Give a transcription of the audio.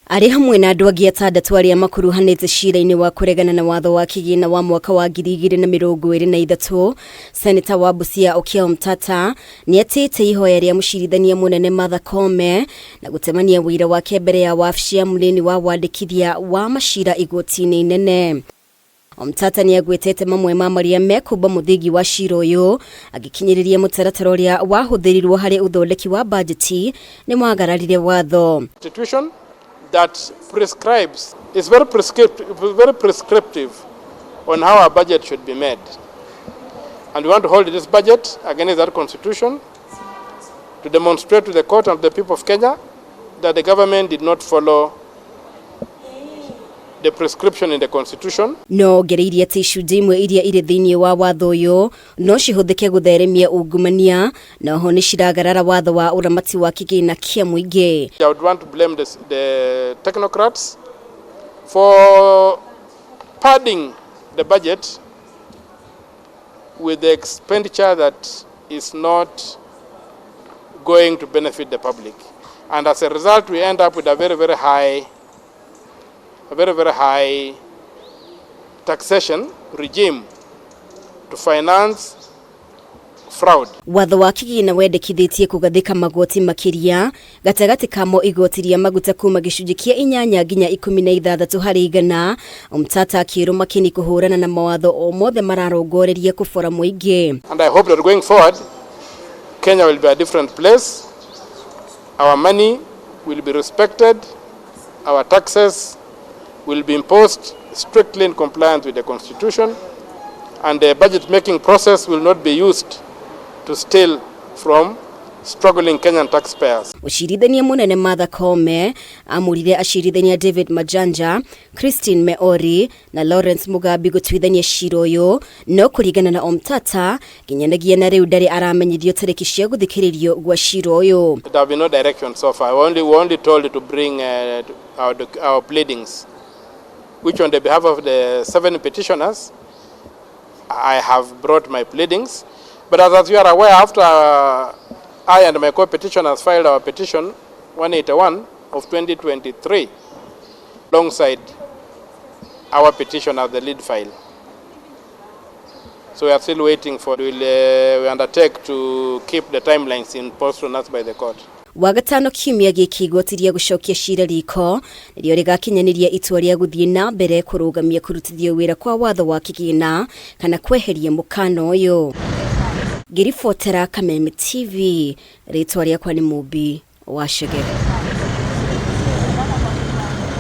Arĩ hamwe na andũ angĩ atandatũ arĩa makuruhanĩte cira-inĩ wa kũregana na watho wa kĩgĩna wa mwaka wa 2023, Seneta wa Busia Okiya Omtatah nĩ atĩĩte ihoya rĩa mũcirithania mũnene Martha Koome na gũtemania ũira wake mbere ya wabici ya mũnini wa wandĩkithia wa macira igoti-inĩ inene. Omtatah nĩ agwetete mamwe ma marĩa mekũmba mũthingi wa cira ũyũ, agĩkinyĩrĩria mũtaratara ũrĩa wahũthĩrirwo harĩ ũthondeki wa bajeti nĩ wagararire watho. Constitution that prescribes is very prescriptive, very prescriptive on how our budget should be made. And we want to hold this budget against that constitution to demonstrate to the court and the people of Kenya that the government did not follow the prescription in the constitution. No ongereirie atĩ icunjĩ imwe iria irĩ thĩinĩ wa watho ũyũ no cihũthĩke gũtheremia ungumania na oho nĩ ciragarara watho wa ũramati wa kĩgĩna kĩa mũingĩ. I would want to blame the technocrats for padding the budget with the expenditure that is not going to benefit the public. And as a result, we end up with a very, very high taxation regime to finance fraud. Watho wa kĩgĩna wendekithĩtie kũgathĩka magoti makĩria gatagatĩ kamo igoti rĩa maguta kuma gĩcunjĩ kĩa 8 nginya 16 harĩ igana. Omtatah akĩrwo makĩni kũhũrana na mawatho o mothe mararongoreria kũbora mũingĩ. And I hope that going forward, Kenya will be a different place. Our money will be respected. Our taxes will be imposed strictly in compliance with the Constitution, and the budget-making process will not be used to steal from struggling Kenyan taxpayers. Mũcirithania mũnene Martha Koome amũrire acirithania David Majanja, Christine Meori na Lawrence Mugambi gũtuithania cira ũyũ, no kũringana na Omtatah nginyanagia na rĩu ndarĩ aramenyithio tarĩki cia gũthikĩrĩrio gwa cira ũyũ. There have been no direction so far. We only told to bring our pleadings, which on the behalf of the seven petitioners, I have brought my pleadings. But as you are aware, after I and my co-petitioners filed our petition 181 of 2023, alongside our petition as the lead file. So we are still waiting for, we undertake to keep the timelines imposed on us by the court. Wagatano kiumia gĩkĩ, igoti rĩa gũcokia cira riko nĩrĩo rĩgakinyanĩria itua rĩa gũthiĩ na mbere kũrũgamia kũrutithio wĩra kwa watho wa kĩgĩna kana kweheria mũkana ũyũ. Ngĩribotera Kameme TV, rĩtwa rĩakwa nĩ Mũmbi wa Chege.